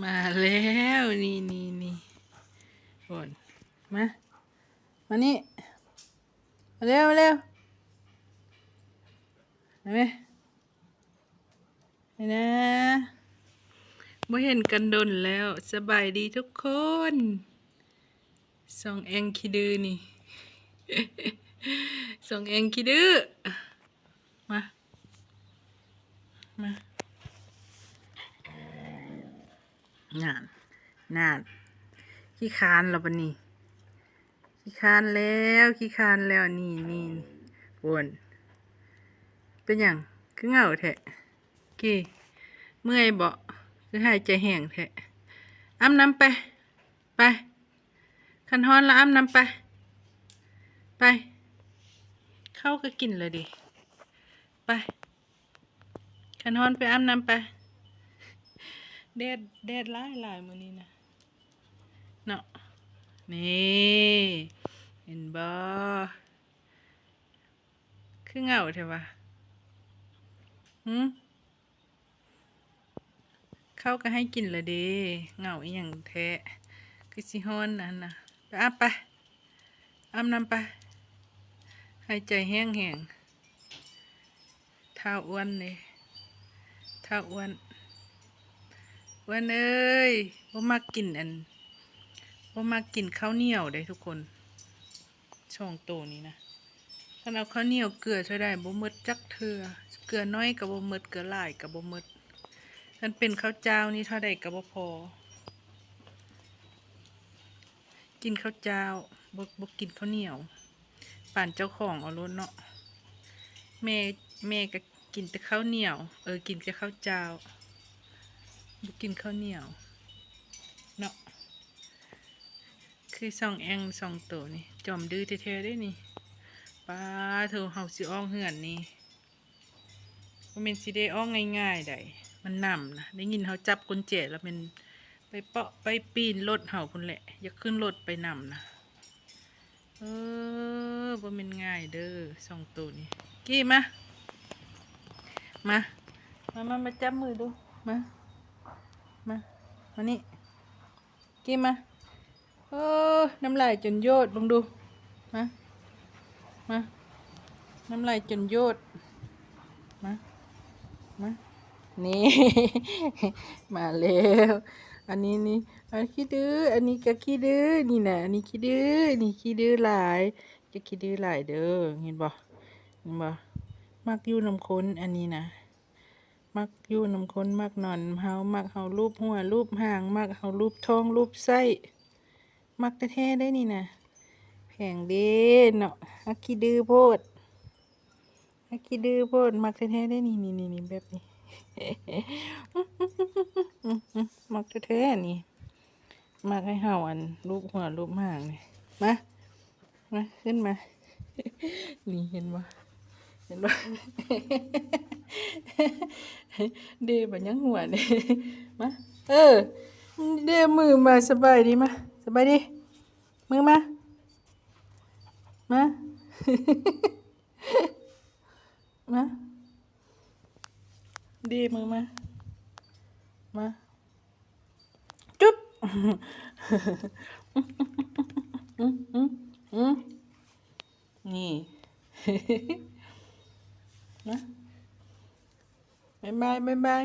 ມາແລ້ວ ນີ້ໆໆ ໂອ້ນ ມາ ມານີ້ ມາເລັວ ມາເລັວ ມາແມ່ ນີ້ນະ ບໍ່ເຫັນກັນດົນແລ້ວ. ສະບາຍດີທຸກຄົນ. ສອງແອງຂີ້ດື້ນີ້ ສອງແອງຂີ້ດື້ ມາ ມາ ນັ້ນ ນັ້ນ ຂີ້ຄ້ານແລ້ວບັດນີ້ ຂີ້ຄ້ານແລ້ວ ຂີ້ຄ້ານແລ້ວ ນີ້ ນີ້ ນີ້ ໂອ້ນ ເປັນຫຍັງຄືເຫງົາແທ້? ກີ້ ເມື່ອຍບໍ? ຄືຫາຍໃຈແຮງແທ້? ອາບນ້ຳໄປ ໄປ ຄັນຮ້ອນລະອາບນ້ຳໄປ ໄປ ເຂົ້າກໍກິນແລ້ວເດ ໄປ ຄັນຮ້ອນໄປອາບນ້ຳໄປ ແດດ ແດດຫຼາຍໆມື້ນີ້ນະ ເນາະ ນີ້ ເຫັນບໍ່ ຄືເຫງົາແທ້ວະ ຫື? ເຂົ້າກໍໃຫ້ກິນລະເດ ເຫງົາອີ່ຫຍັງແທ້ ຄືຊິຮ້ອນຫັ້ນນະ ໄປອາບໄປ ອາບນ້ຳໄປ ຫາຍໃຈແຮງໆ ທ້າວອ້ວນເດ ທ້າວອ້ວນ ອ້ວນເອີຍ ບໍ່ມັກກິນອັນ ບໍ່ມັກກິນເຂົ້າໜຽວເດ້ທຸກຄົນ ສອງໂຕນີ້ນະ. ຄັນເອົາເຂົ້າໜຽວເກືອເທື່ອໃດບໍ່ໝົດຈັກເທື່ອ ເກືອໜ້ອຍກໍບໍ່ໝົດ ເກືອຫຼາຍກໍບໍ່ໝົດ ຄັນເປັນເຂົ້າຈ້າວນີ້ເທົ່າໃດກໍບໍ່ພໍ ກິນເຂົ້າຈ້າວ ບໍ່ ບໍ່ກິນເຂົ້າໜຽວ ປານເຈົ້າຂອງເອົາໂລດເນາະ ແມ່ ແມ່ກໍກິນແຕ່ເຂົ້າໜຽວ ເອີ ກິນແຕ່ເຂົ້າຈ້າວ ບໍ່ກິນເຂົ້າໜຽວເນາະ. ຄືສອງແອງສອງໂຕນີ້ ຈອມດື້ແທ້ໆເດ້ນີ້ ປາໂທ້ ເຮົາຊິອອກເຮືອນນີ້ ບໍ່ແມ່ນຊິໄດ້ອອກງ່າຍໆໃດ ມັນນຳນະ ໄດ້ຍິນເຮົາຈັບກຸນແຈແລ້ວແມ່ນໄປເປາະໄປປີນລົດເຮົາພຸ້ນແຫຼະ ຢາກຂຶ້ນລົດໄປນຳນະ ເອີ ບໍ່ແມ່ນງ່າຍເດີ ສອງໂຕນີ້ ກີ້ ມາ ມາ ມາ ມາ ມາຈັບມືດູ ມາ ມາ ມານີ້ ກີ້ມາ ໂອ້ ນ້ຳລາຍຈົນໂຍດ ເບິ່ງດູ ມາ ມາ ນ້ຳລາຍຈົນໂຍດ ມາ ມາ ນີ້ ມາແລ້ວ ອັນນີ້ນີ້ ອັນຂີ້ດື້ ອັນນີ້ກໍຂີ້ດື້ ນີ້ນະ ອັນນີ້ຂີ້ດື້ ນີ້ຂີ້ດື້ຫຼາຍ ຈະຂີ້ດື້ຫຼາຍເດີ ເຫັນບໍ່ ເຫັນບໍ່ ມັກຢູ່ນຳຄົນ ອັນນີ້ນະ ມັກຢູ່ນຳຄົນ ມັກນອນນຳເຮົາ ມັກເຮົາລູບຫົວລູບຫາງ ມັກເຮົາລູບທ້ອງລູບໄສ້ ມັກແທ້ໆເດ້ນີ້ນະ ແພງເດ້ເນາະ ຮັກຂີ້ດື້ໂພດ ຮັກຂີ້ດື້ໂພດ ມັກແທ້ໆເດ້ນີ້ ນີ້ໆ ແບບນີ້ ມັກແທ້ໆນີ້ ມັກໃຫ້ເຮົາ ອັນ ລູບຫົວລູບຫາງນີ້ ມາ ມາ ຂຶ້ນມາ ນີ້ ເຫັນບໍ່ ເຫັນບໍ່ ເດ ບັດຍັງຫົວເດ ມາ ເອີ ເດມືມາ ສະບາຍດີ ມາ ສະບາຍດີ ມືມາ ມາ ມາ ເດມືມາ ມາ ຈຸບ ອືມ ອືມ ອືມ ນີ້ ມາ ບາຍບາຍ ບາຍບາຍ